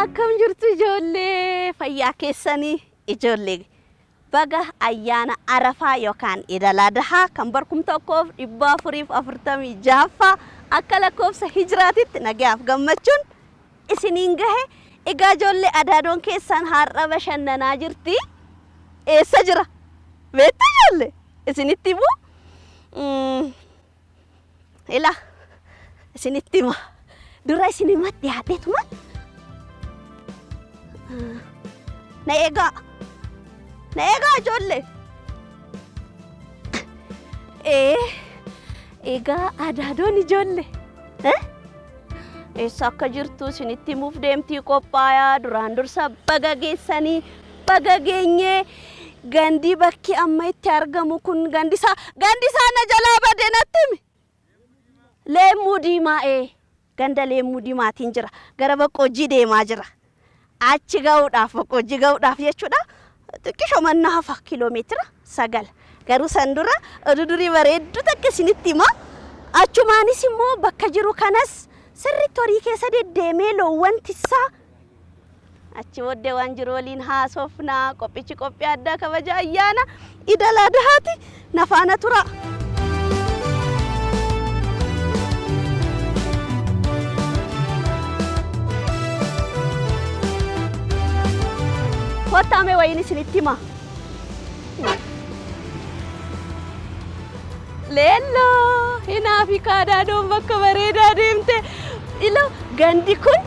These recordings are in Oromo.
Akkam jirtu ijoollee fayyaa keessanii ijoollee baga ayyaana Arafaa yookaan Idal Adhaa kan bar 1446ffaa akka lakkoofsa hijiraatitti nagayaaf gammachuun isiniin gahe. Egaa ijoollee adaadoon keessan har'a bashannanaa jirti. Eessa jira? Beektu ijoollee? Isinitti himu? Ila isinitti hima. Dura isin himatti dhiyaadheetuma. Na eegaa. Na eegaa ijoollee. Ee egaa adaadoon ijoollee. Eh? Eessa akka jirtu isinitti himuuf deemtii qophaayaa duraan dursa baga geessanii baga geenyee gandi bakki amma itti argamu kun gandisaa gandisaa na jalaa bade natti himi. Leemmuu diimaa ee ganda leemmuu diimaatiin jira gara boqqojjii deemaa jira. Achi ga'uudhaaf boqqojjii ga'uudhaaf jechuudha xiqqishoo manna hafa kiiloomeetira 9. Garuu san dura oduu durii bareedduu takka isinitti hima. Achumaanis immoo bakka jiru kanas sirriitti horii keessa deddeemee loowwan tissaa achi booddee waan jiru waliin haasofna. Qophichi qophii addaa kabaja ayyaana Idal Adhaati. Na faana turaa. Kottaa mee wayiin isinitti hima. Leelloo hinaafi kaadaadoon bakka bareedaa deemte. Ila gandi kun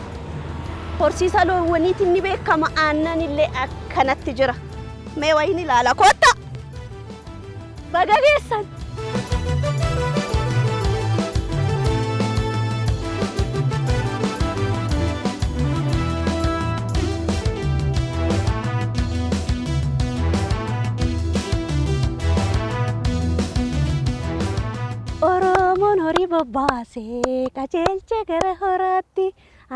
horsiisa loowwaniitiin ni beekama aannan illee akkanatti jira. Mee wayiin ilaala kottaa. Baga geessan. Oromoon horii bobbaasee qajeelche gara horaatti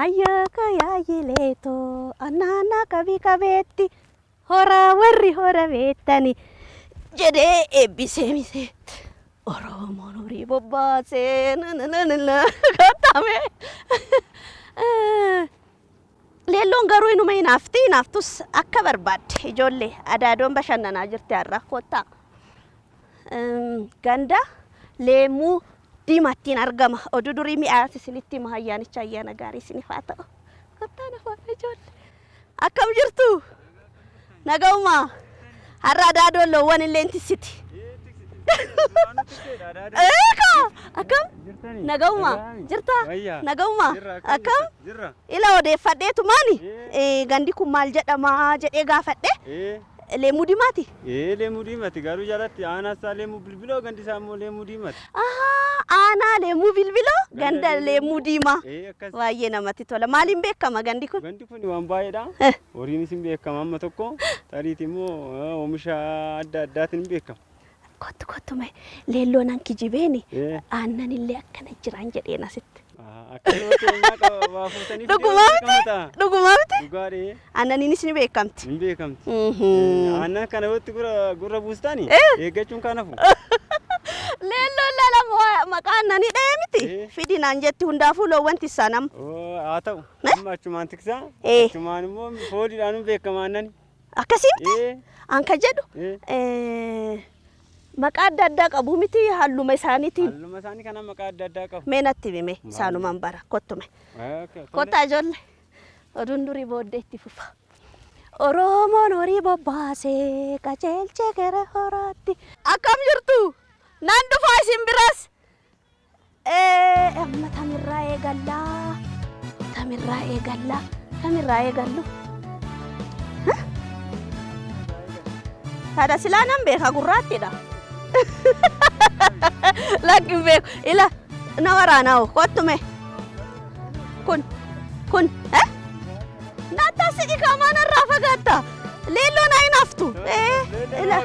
ayyooko yaayileetoo annaanaa qabii qabeetti horaa warri hora beettani jedhee eebbisee misee Oromoon horii bobbaasee nananana kottame. Leelloon garuu inuma hinaafti hinaaftus akka barbaadde ijoollee adaadoon bashannanaa jirti har'a kottaa. Ganda leemmuu diimaattiin argama. Oduu durii mi'aas isinitti hima ayyaanicha ayyaana gaarii isiniif haa ta'u. Kottaa na faana ijoollee. Akkam jirtu? Nagaumaa? Har'a adaadoon loowwan illee tissiti. Eekaa! Akkam? Nagaumaa? Jirta? Nagaumaa? Akkam? Ila odeeffadheetumaani gandi kun maal jedhama jedhee gaafadhe. Leemmuu diimaati? Ee leemmuu diimati garuu jalatti aanaa isaa leemmuu bilbiloo gandi isaa immoo leemmuu diimati. Ahaa, aanaa leemmuu bilbiloo ganda leemmuu diimaa. Ee akkas. Baay'ee namatti tola. Maaliin beekama gandi kun? Gandi kun waan baay'eedha. Horiinis hin beekama amma tokko. Tariiti immoo oomisha adda addaatiin hin beekama. Kottu kottu mee leelloo nan kijibeeni Ee. aannan illee akkana jiraan jedheen asitti. Akkanuma keenyaa qaba waa fuutanii Dhugumaa miti? Dhugumaa miti? Dhugaadhee Aannaniinis ni beekamti. hin beekamti. Aannan kana yoo itti gurra gurra buustani eeggachuun kan hafu. Leelloon lala maqaa aannanii dha'ee miti? Fidi naan jetti hundaafuu loowwan tissaa nama. Haa ta'u amma achumaan tiksaa achumaan immoo fooliidhaan hin beekama aannani. Akkasii miti? An ka jedhu maqaa adda addaa qabu miti halluma isaaniitiin. Halluma isaanii kana maqaa adda addaa qabu. Mee natti himi isaanumaan bara kottume. Kottaa ijoollee oduun durii booddee itti fufa. Oromoon horii bobbaasee qajeelchee gara horaatti. Akkam jirtu? Nan dhufaa isin biras. Amma tamirraa eegallaa. Tamirraa eegallaa. Tamirraa eegallu. Haadha silaa nan beeka gurraattidha. Lakki hin beeku. Ila na waraanaa hoo kottu mee. Kun kun eh? Naattaa siqi kaamaa narraa fagaatta. Leelloo naa hin haftu. Ila.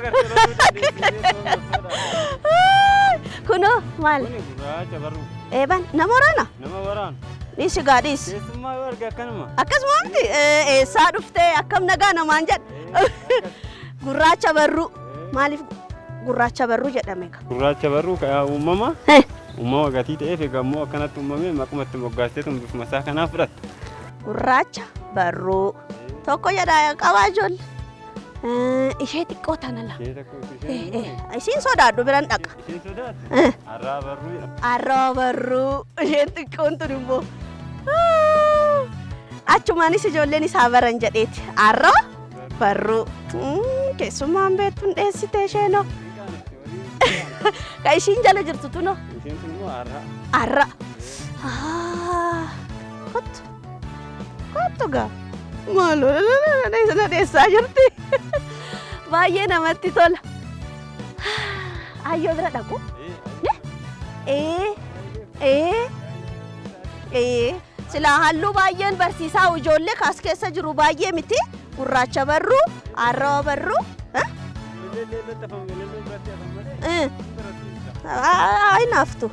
Kunoo maal? Kuni gurraacha barruu. Eeban nama waraana? Nama waraana. Dhiisi gaa dhiisi. Keessummaa yoo arge akkanuma. Akkasuma miti eessaa dhuftee akkam nagaa namaan jedha. Gurraacha barruu. Maaliif gurraacha barruu jedhame gaa? Gurraacha barruu uumama. Uumama gatii ta'eef egaa immoo akkanatti uumamee maquma itti moggaasteetu bifuma isaa kanaa fudhatta. Gurraacha Barruu. Tokko jedha qabaa ijoollee. Ishee xiqqoo tana la. Ishee tokko isheen Isiin sodaadhu biran dhaqa. Isheen sodaatu. Arraa barruu jedhama. Arraa barruu. Isheen xiqqoon tun immoo. Achumaanis ijoolleen isaa baran jedheeti. Arraa barruu. Keessummaan beektuun dheessite isheenoo. Kan ishiin jala jirtu tunoo. Isheen kun immoo arraa. Arra. Kottu. Kottu gaa. Maaloo na dheessaa jirti. Baay'ee namatti tola. Ayyoo bira dhaqu. Ee. Ee. Ee. Silaa halluu baay'een barsiisaa ijoollee kaas keessa jiru baay'ee miti. Gurraacha barruu, arraa barruu. Ay naaftu.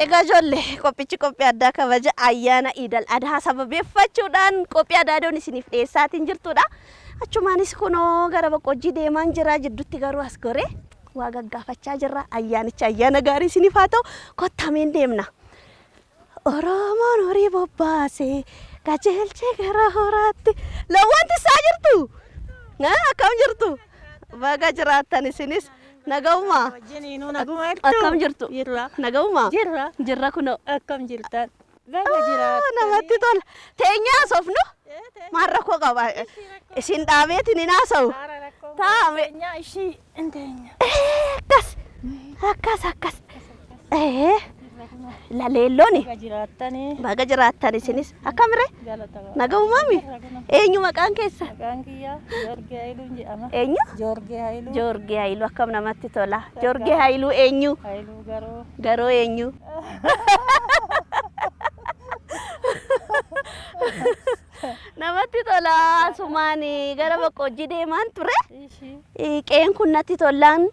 Egaa ijoollee qophichi qophii addaa kabaja ayyaana Iidal Adhaa sababeeffachuudhaan qophii adaadoon isiniif dhiyeessaatiin jirtudha. Achumaanis kunoo gara boqqojjii deemaan jira jidduutti garuu as goree waa gaggaafachaa jirra. Ayyaanicha ayyaana gaarii isiniif haa ta'u kottameen deemna. Oromoon horii bobbaasee qajeelchee gara horaatti. Loowwan tissaa jirtu? Akkam jirtu? Baga jiraattan isinis nagaumaa? Akkam jirtu? Jirra. Nagaumaa? Jirra. Jirra kunoo. Akkam jirtan? Baga jiraattan. Namatti tola. Teenyaa haasofnu? Maal rakkoo qaba? Isin dhaabeetiin hin haasa'u. Taa'ame. Teenya ishii hin teenya. Akkas. Akkas akkas. Laleellooni. Baga jiraattanii. Baga jiraattan isinis. Akkamiree? Galata. Nagaumaami? Eenyu maqaan keessa? Maqaan kiyya Joorgee Hayiluun jedhama. Eenyu? Joorgee Hayiluu. Joorgee Hayiluu akkam namatti tola. Joorgee Hayiluu eenyu? Hayiluu garuu. Garoo eenyu? Namatti tola. Asumaan gara boqqojjii deemaan ture. Ishii. Qe'een kun natti tolaan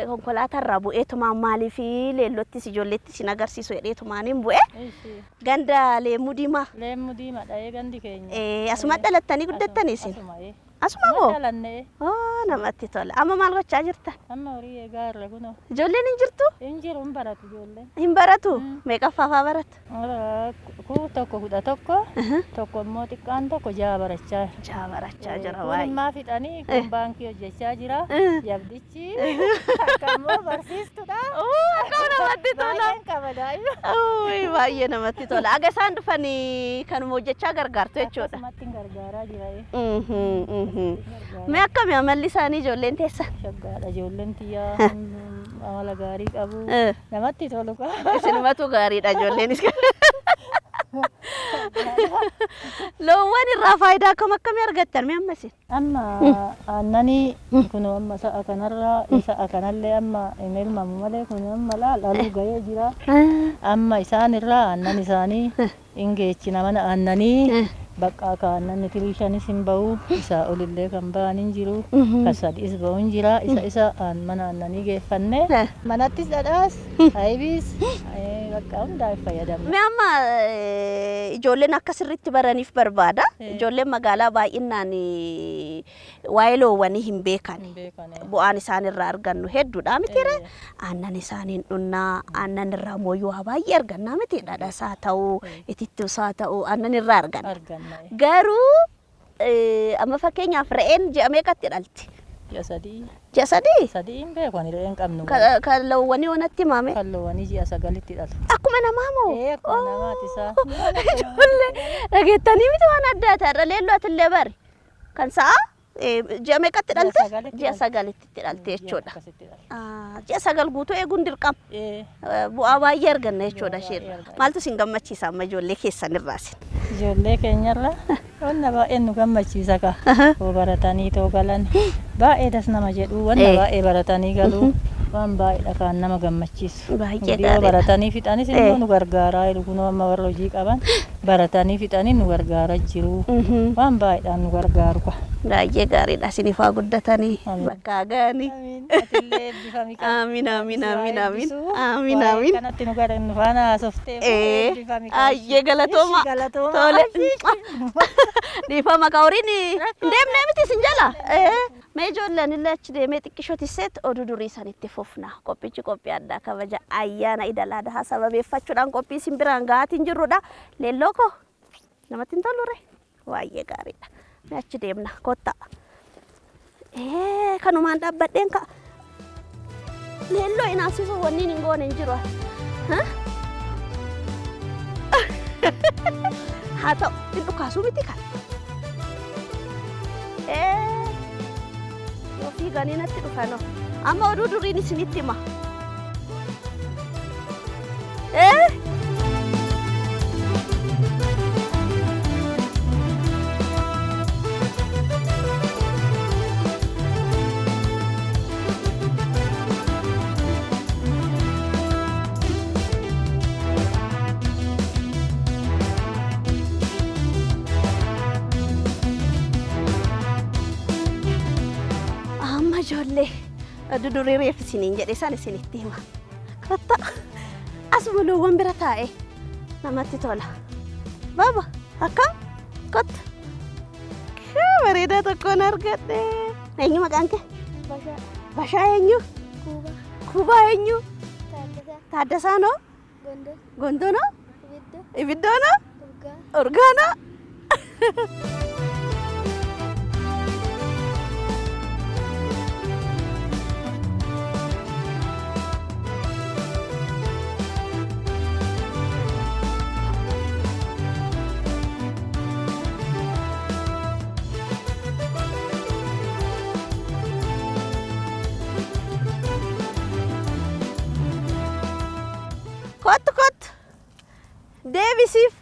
konkolaataa irraa bu'eetumaan maaliif leellottis ijoollettis hin agarsiisu jedheetumaan hin bu'e. Ishii. Ganda Leemmuu Diimaa. Leemmuu Diimaadha gandi keenya. Asuma dhalattanii guddattanii isin? Asuma. Asuma moo? Dhalanne. Oo namatti tola. Amma maal gochaa jirta? Amma horii eegaa irra kunoo. Ijoolleen hin jirtu? Hin jiru hin baratu ijoolleen. Hin baratu? Meeqaffaa fa'aa baratu? Ku tokko 11 tokko immoo xiqqaan tokko 6 barachaa jira. 6 barachaa jira Kun waayee. immaa fixanii kun baankii hojjechaa jira. Yabdichi akka immoo barsiistuudha. Oo akkam namatti tola. Baay'een qaba daa'ima. Ooyi baay'ee namatti tola. Aga isaan dhufanii kanuma hojjechaa gargaartu jechuudha. Akkasumatti hin gargaaraa jira. Mee akkami amalli isaanii ijoolleen teessa? Shaggaadha ijoolleen tiyyaa amala gaarii qabu. Namatti tolu qaba. Isinumatu gaariidha ijoolleenis. Loowwan irraa faayidaa akkam akkamii argattan mee amma isin? Amma aannanii kun amma sa'a kanarraa sa'a kanallee amma hin elmamu malee kun amma laaluu gahee jira. Amma isaan irraa aannan isaanii hin geechina mana aannanii bakka akka aannan tirii shanis hin bahu isaa olillee kan bahan hin jiru kan sadiis bahu hin jira isa isa mana aannanii geeffanne manattis dhadhaas ayibiis bakka hundaa fayyadamna. Mee amma ijoolleen akka sirriitti baraniif barbaada. Ijoolleen magaalaa baay'inaan waa'ee loowwanii hin beekan. Hin beekan. Bu'aan isaan irraa argannu hedduudha mitiire. Aannan isaaniin dhunnaa, aannan irraa mooyyuu waa baay'ee argannaa miti. Dhadhaas haa ta'u, itittuus haa ta'u, aannan irraa arganna. Arganna. Garuu amma fakkeenyaaf re'een ji'a meeqatti dhalti? Ji'a 3. Ji'a 3? 3 hin beeku ani re'een qabnu. Kan loowwanii onatti himame. Kan loowwanii ji'a 9tti dhalu. Akkuma namaa moo? Ee akkuma namaati isaa. Ijoollee dhageettanii miti waan addaa ta'e leelloo atillee bari. Kan sa'a ji'a meeqatti dhalte? Ji'a 9tti dhalte jechuudha. Akkasitti dhalte. Ji'a 9 guutuu eeguun dirqama. Ee. Bu'aa baay'ee arganna jechuudha isheerra. Maaltu isin gammachiisa amma ijoollee keessan irraa isin? Ijoollee keenyarra wanna baay'ee nu gammachiisa ka. Too baratanii too galan baay'ee das nama jedhu wanna baay'ee baratanii galuu waan baay'eedha kan nama gammachiisu. Baay'ee Yoo gaariidha. baratanii fixanis immoo nu gargaaraa jiru kunoo amma warra hojii qaban baratanii fixanii nu gargaaraa jiru. Waan baay'eedhaan nu gargaaru ka. Baay'ee gaariidha isiniif haa guddatanii Amiin. bakka ga'anii. Amiin. Atillee eebbifami ka. Amiin amiin amiin amiin amiin Waa'ee amiin. kanatti nu gara nu faana haasoftee eebbifami ka. Ayyee galatooma. Ishi galatooma. Tole. Dhiifama ka horiin hin deemnee miti isin jala. Mee ijoolleen illee achi deemee xiqqishoo tisseet oduu durii sanitti fufna. Qophichi qophii addaa kabaja ayyaana Iidal Adhaa sababeeffachuudhaan qophii isin biraan ga'aatiin jirrudha. Leelloo koo namatti hin tolure. Baay'ee gaariidha. Mee achi deemna kottaa. Ee kanumaan dhaabbadheen ka'a. Leelloo inaafsisu wanni hin goone hin jiru. Haa ta'u hin dhukaasuu miti kan. Ee yoo fiiganii natti dhufanoo. Amma oduu duriin isinitti hima. Ee. Amma ijoollee oduu durii reef isiniin jedhe san isinitti hima. Kottaa asuma loowwan bira taa'ee namatti tola. Baba akkam kotta. Kee bareedaa tokkoon argadhe. Eenyu maqaan kee? Bashaa. Bashaa eenyu? Kuubaa. Kuubaa eenyu? Taaddasaa. Taaddasaa noo? Gondoo. Gondoo noo? Ibiddoo. Ibiddoo noo? Urgaa. Urgaa noo? Kottu kottu. Deebisiif.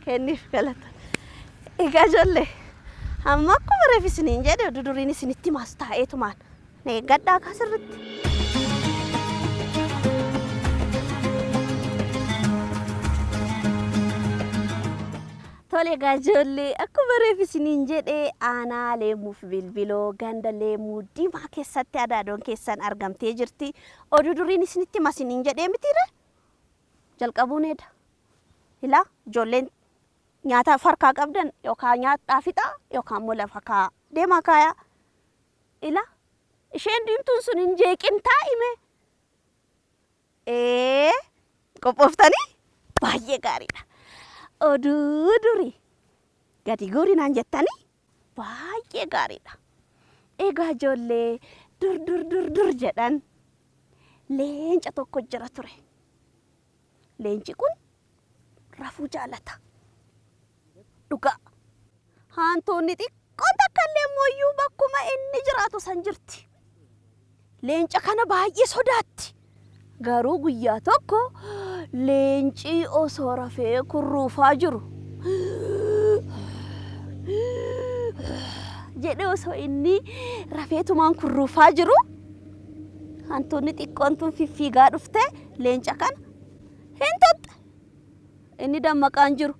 Kenniif galata. Egaa ijoollee amma akkuma reef isiniin jedhe oduu duriin isinitti himaas taa'eetumaan na eeggadhaa akka sirritti. Tole egaa ijoollee akkuma reef isiniin jedhe aanaa Leemmuuf Bilbiloo ganda Leemmuu Diimaa keessatti adaadoon keessan argamtee jirti. Oduu duriin isinitti hima isiniin jedhee mitiire? Jalqabuun eda. Ilaa ijoolleen nyaata farkaa qabdan yookaan nyaadhaa fixaa yookaan immoo lafa kaa'a. Deemaa kaayaa. Ilaa isheen diimtuun sun hin jeeqin taa'ime. Ee qophooftanii? Baay'ee gaariidha. Oduu durii gadi guuri naan jettanii? Baay'ee gaariidha. Egaa ijoollee dur dur dur dur jedhan leenca tokko jira ture. Leenci kun rafuu jaalata. Dhugaa. Hantuunni xiqqoon takka illee immoo bakkuma inni jiraatu san jirti. Leenca kana baay'ee sodaatti. Garuu guyyaa tokko leenci osoo rafee kurruufaa jiru jedhee osoo inni rafeetumaan kurruufaa jiru hantuunni xiqqoon tun fiffiigaa dhufte leenca kana hin tuqxe. Inni dammaqaan jiru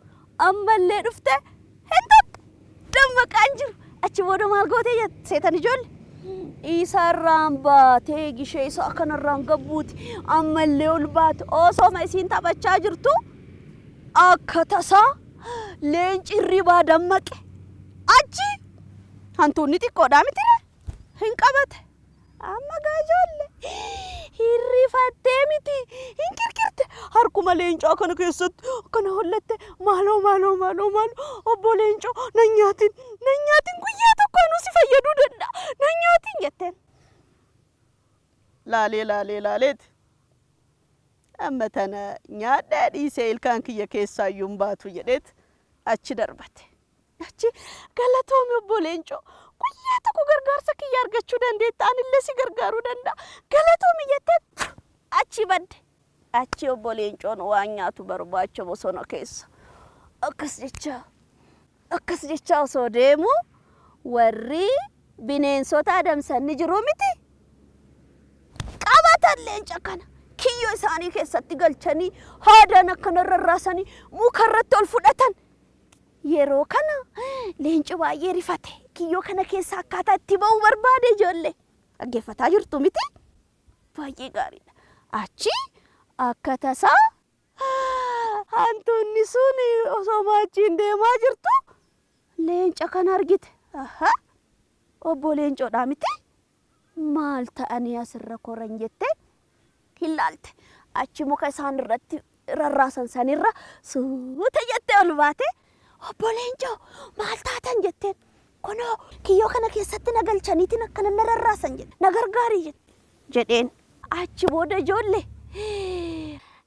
ammallee dhufte hin tuqxe. Dammaqaan jiru. Achi booda maal gootee seetan ijoollee? Isarraan baatee gishee isaa kanarraan gabbuuti. Ammallee ol baate osooma isiin taphachaa jirtu akka tasaa leenci hirribaa dammaqe. Achi hantuunni xiqqoodhaa mitire hin qabate. Amma gaa ijoollee hirrifattee miti hin kirkirte harkuma leencaa kana keessatti akkana hollatte maaloo maaloo maaloo maaloo obbo leencoo nan nyaatin nan nyaatin guyyaa tokko anuu si fayyaduu danda'a nan nyaatin jetteen. Laalee laalee laaleeti amma tana nyaadhaa dhiisee ilkaan kiyya keessaa iyyuu hin baatu jedheet achi darbate. Achi galatoomi obbo Leencoo guyyaa tokko gargaarsa kiyya argachuu dandeetta anillee si gargaaruu danda'a galatoomi jettee achi badde. Achi obbo Leencoon waan nyaatu barbaacha bosona keessa akkas jechaa akkas jechaa osoo deemu warri bineensota adamsan ni jiru miti. Qabatan leenca kana kiyyoo isaanii keessatti galchanii haadaan akkana rarraasanii muka irratti ol fudhatan. Yeroo kana leenci baay'ee rifate kiyyoo kana keessa akkaataa itti ba'uu barbaade ijoollee. Dhaggeeffataa jirtu miti? Baay'ee gaariidha. Achi akka tasaa hantuunni sun osoo achiin deemaa jirtu leenca kana argite. Aha! Obbo Leencoodhaa miti? Maal ta'anii asirra koran jettee hin laalte. Achi muka isaan irratti rarraasan sanirra suuta jettee ol baate, "Obbo Leencoo, maal taatan?" jetteen. "Kunoo kiyyoo kana keessatti na galchaniitiin akkana na rarraasan," jedhe, "na gargaari," jedheen. Achi booda ijoollee,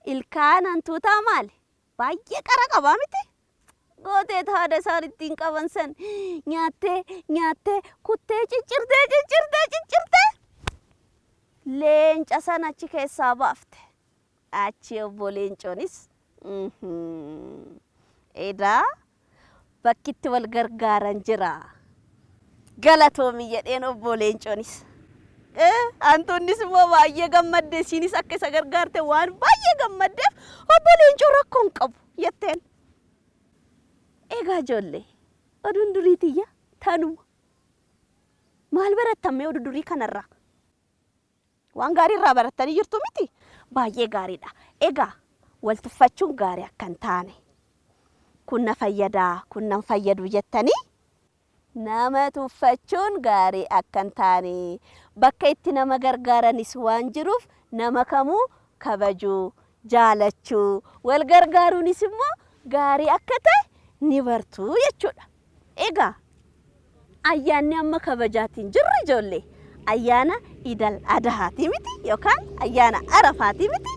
ilkaan hantuutaa maali? Baay'ee qara qabaa miti? Gootee haada isaan ittiin qaban san nyaattee nyaattee kuttee ciccirtee ciccirtee ciccirtee leenca sana achi keessaa baafte. Achi obbo Leencoonis, "Edaa bakkitti wal gargaaran jira. Galatoomi," jedheen obbo Leencoonis. Hantuunnis immoo baay'ee gammadde, isiinis akka isa gargaarte waan baay'ee gammaddeef, "Obbo Leencoo, rakkoo hin qabu," jetteen. Egaa ijoollee, oduun durii tiyya tanuma. Maal barattammee oduu durii kanarraa? Waan gaarii irraa barattanii jirtu miti? Baay'ee gaariidha. Egaa wal tuffachuun gaarii akka hin taane, kun na fayyadaa, kun nan fayyadu jettanii nama tuffachuun gaarii akka hin taane, bakka itti nama gargaaranis waan jiruuf nama kamuu kabajuu, jaalachuu, wal gargaaruunis immoo gaarii akka ta'e ni bartu jechuudha. Egaa ayyaanni amma kabajaatiin jirru ijoollee, ayyaana Idal Adahaati miti yookaan ayyaana Arafaati miti?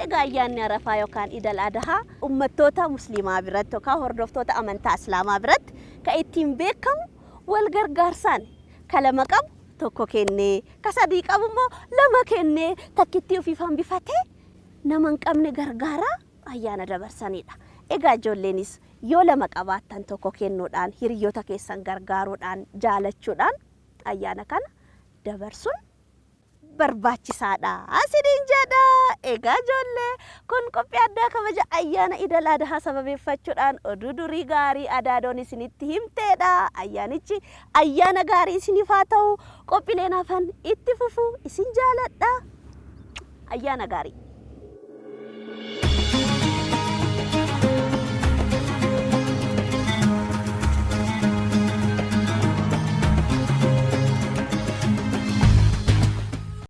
Egaa ayyaanni Arafaa yookaan Idal Adahaa uummattoota musliimaa biratti yookaan hordoftoota amantaa Islaamaa biratti kan ittiin beekamu wal gargaarsaan, ka lama qabu tokko kennee, ka sadii qabu immoo lama kennee, takkittii ofiif hambifatee nama hin qabne gargaaraa ayyaana dabarsanidha. Egaa ijoolleenis yoo lama qabaattan tokko kennuudhaan, hiriyoota keessan gargaaruudhaan, jaalachuudhaan ayyaana kana dabarsuun barbaachisaadha isiniin jedha. Egaa ijoollee, kun qophii addaa kabaja ayyaana Idal Adhaa sababeeffachuudhaan oduu durii gaarii adaadoon isinitti himteedha. Ayyaanichi ayyaana gaarii isiniif haa ta'u. Qophiileen hafan itti fufu. Isin jaaladha. Ayyaana gaarii.